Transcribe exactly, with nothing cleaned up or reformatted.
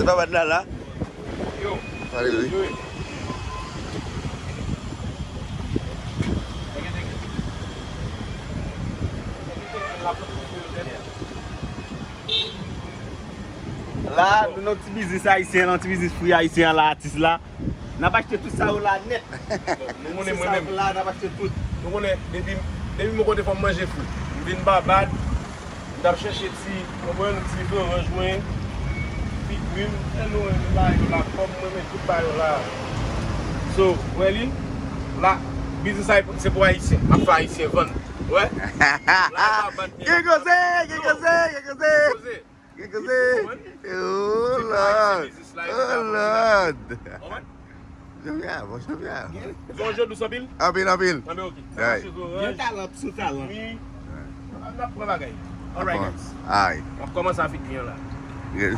Se pa bad la la? Yo. Pale wi. Yo. La, nou nan ti biznis ayisyen, nan ti biznis fri ayisyen an la, atis la. N ap achte tout sa yo la nèt. Nou konnen mwen menm. Tout sa yo la, n ap achte tout. Nou konnen, depi, depi mwen kote fò m manje fri. M vin Babad, m t ap chèche ti, konprann, ti zoranj mwen, figwi m, fè nou renmen bagay yo la, pòm mwen, men tout bagay yo la. So, wè li, la, biznis sa se pou ayisyen, ap fè ayisyen vann. Wè? La, Babad, gen koze, gen koze, gen koze. Gen koze. Gen koze. Oh Lord. Oh Lord. Janvye a, bon janvye a. Zonje dous anpil? Anpil, anpil. Anpil, ok. Gen talan sou talan. Wi. N ap pran bagay. Alright, guys. Ay. M ap kòmanse avèk li an la. Yes.